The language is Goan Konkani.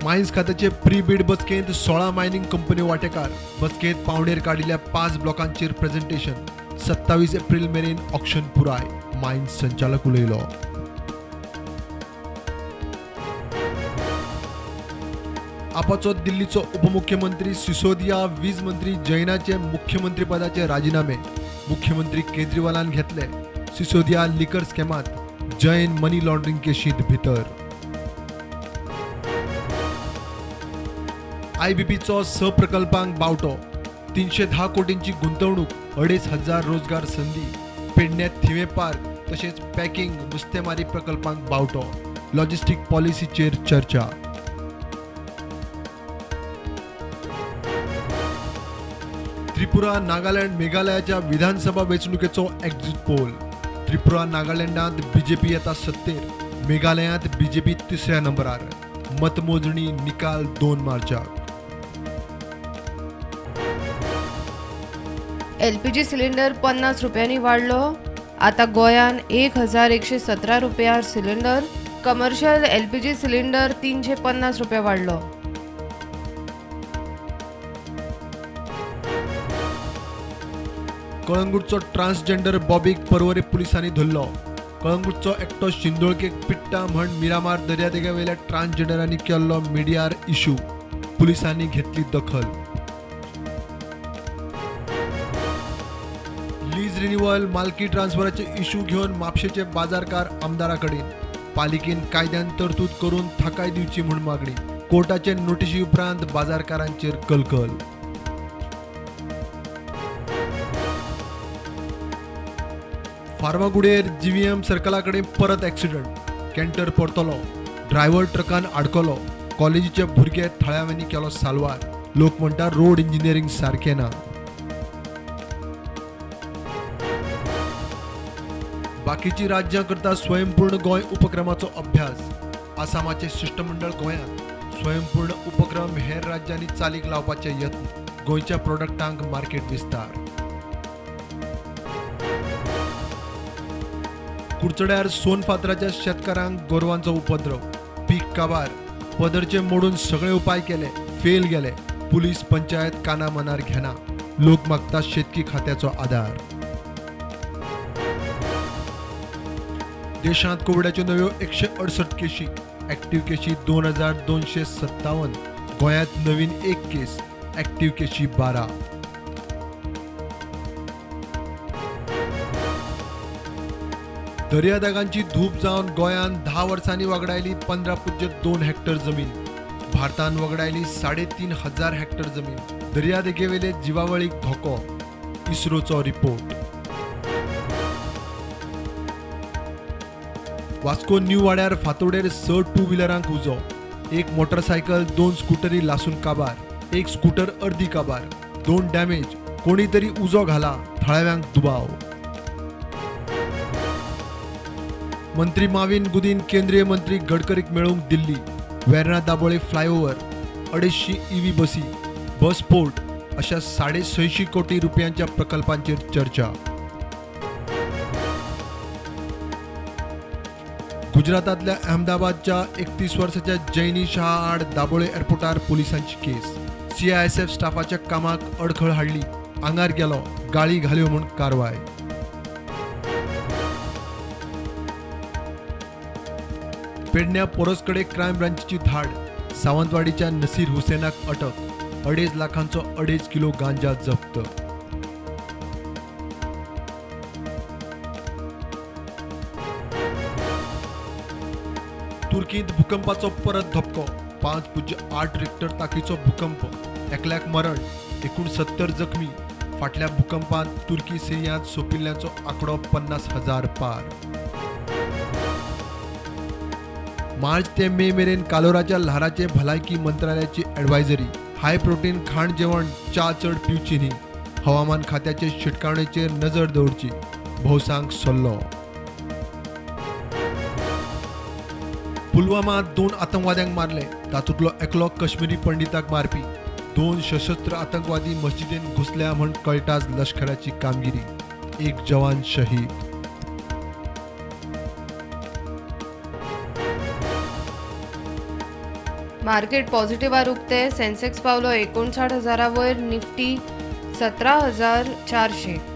मायन्स खात्याचे प्री बीड बसकेंत 16 मायनिंग कंपन्यो वांटेकार. बसकेंत पावणेर काडिल्ल्या 5 ब्लॉकांचेर प्रेझेंटेशन. 27 एप्रिल मेरेन ऑक्शन पुराय. मायन्स संचालक उलयलो. आपाचो दिल्लीचो उपमुख्यमंत्री सिसोदिया, वीज मंत्री जैनाचे मुख्यमंत्रीपदाचे राजीनामे मुख्यमंत्री केजरीवालान घेतले. सिसोदिया लिकर स्कॅमात, जैन मनी लॉन्ड्रिंग केशींत भितर. आयबीपीचो 6 प्रकल्पांक बावटो. 310 कोटींची गुंतवणूक, 2500 रोजगार संदी. पेडण्यात थिवे पार्क तशेंच पॅकिंग नुस्तेमारी प्रकल्पांक बावटो. लॉजिस्टीक पॉलिसीचेर चर्चा. त्रिपुरा, नागालँड, मेघालयाच्या विधानसभा वेंचणुकेचो एक्झिट पोल. त्रिपुरा, नागालँडांत बीजेपी येता सत्तेर, मेघालयांत बीजेपी तिसऱ्या नंबरार. मतमोजणी निकाल 2 मार्चाक. एलपीजी सिलिंडर 50 रुपयांनी वाडलो. आता गोंयान 1117 रुपया सिलिंडर. कमर्शियल एलपीजी सिलिंडर 350 रुपया वाडलो. कळंगूटचो ट्रान्सजेंडर बॉबीक पर्वरे पुलिसांनी धरलो. कळंगूटचो एकटो शिंदोळकेक पिट्टा म्हण मिरामार दर्यादेगेवेल्या ट्रान्सजेंडरांनी केल्लो मिडियार इशू. पुलिसांनी घेतली दखल. लीज रिन्युअल, मालकी ट्रान्सफराचे इशू घेवन म्हापशेचे बाजारकार आमदारा कडेन. पालिकेन कायद्यान तरतूद करून थाकाय दिवची म्हूण मागणी. कोर्टाचे नोटिशी उपरांत बाजारकारांचेर कलकल. फार्मागुडेर जीव्हीएम सर्कला कडेन परत एक्सिडंट. कॅन्टर परतलो, ड्रायव्हर ट्रकान आडकलो. कॉलेजीचे भुरगे थळाव्यांनी केलो साल्वार. लोक म्हणटा रोड इंजिनियरींग सारकें ना. बाकीची राज्यां करता स्वयंपूर्ण गोंय उपक्रमाचो अभ्यास. आसामाचें शिश्टमंडळ गोंयांत. स्वयंपूर्ण उपक्रम हेर राज्यांनी चालीक लावपाचे यत्न. गोंयच्या प्रोडक्टांक मार्केट विस्तार. कुडचड्यार सोनफातराच्या शेतकारांक गोरवांचो उपद्रव. पीक काबार, पदरचे मोडून सगळे उपाय केले, फेल गेले. पुलीस पंचायत काना मनार घेना. लोक मागता शेतकी खात्याचो आदार. देशांत कोविडाच्यो नव्यो 168 केशी, ऍक्टिव्ह केशी 2257. गोंयांत नवीन 1 केस, ऍक्टिव्ह केशी 12. दर्यादेगांची धूप जावन गोंयान 10 वर्सांनी वगडायली 15.2 हेक्टर जमीन. भारतान वगडायली 3500 हेक्टर जमीन. दर्यादेगेवेले जिवावळीक धोको. इस्रोचो रिपोर्ट. वास्को न्यू वाड्यार फातोडेर 6 टू व्हिलरांक उजो. 1 मोटरसायकल, 2 स्कुटरी लासून काबार, 1 स्कूटर अर्दी काबार, 2 डॅमेज. कोणी तरी उजो घाला, थळाव्यांक दुबाव. मंत्री माविन गुदीन केंद्रीय मंत्री गडकरीक मेळूंक दिल्ली. वेर्णा दाबोळे फ्लायओव्हर, 250 ईव्ही बसी, बस पोर्ट अशा 650 कोटी रुपयांच्या प्रकल्पांचेर चर्चा. गुजरातांतल्या अहमदाबादच्या 31 वर्साच्या जैनी शहा आड दाबोळे एअरपोर्टार पुलिसांची केस. सीआयएसएफ स्टाफाच्या कामाक अडखळ हाडली, आंगार गेलो, गाळी घाल्यो म्हूण कारवाय. पेडण्या पोरसकडे क्रायम ब्रांचची धाड. सावंतवाडीच्या नसीर हुसेनाक अटक. 2.5 लाखांचो 2.5 किलो गांजा जप्त. तुर्कीत भूकंपाचो परत धपको. 5.8 रिक्टर ताकीचो भूकंप. एकल्याक मरण, 69 जखमी. फाटल्या भूकंपांत तुर्की सिरियांत सोंपिल्ल्यांचो आंकडो 50,000 पार. मार्च ते मे मेरेन कालोराच्या ल्हाराचे भलायकी मंत्रालयाची ॲडवायझरी. हाय प्रोटीन खाण जेवण, च्या चड पिवची न्ही. हवामान खात्याचे शिटकावणेचेर नजर दवरची. भौसांक सल्लो. पुलवामात 2 आतंकवाद्यांक मारले. तातूंतलो एकलो कश्मीरी पंडिताक मारपी. 2 सशस्त्र आतंकवादी मस्जिदीन घुसल्या म्हण कळटाच लश्कराची कामगिरी. 1 जवान शहीद. मार्केट पॉझिटिव्हार उक्ते. सेन्सेक्स पावलो 59,000 वयर, निफ्टी 17,400.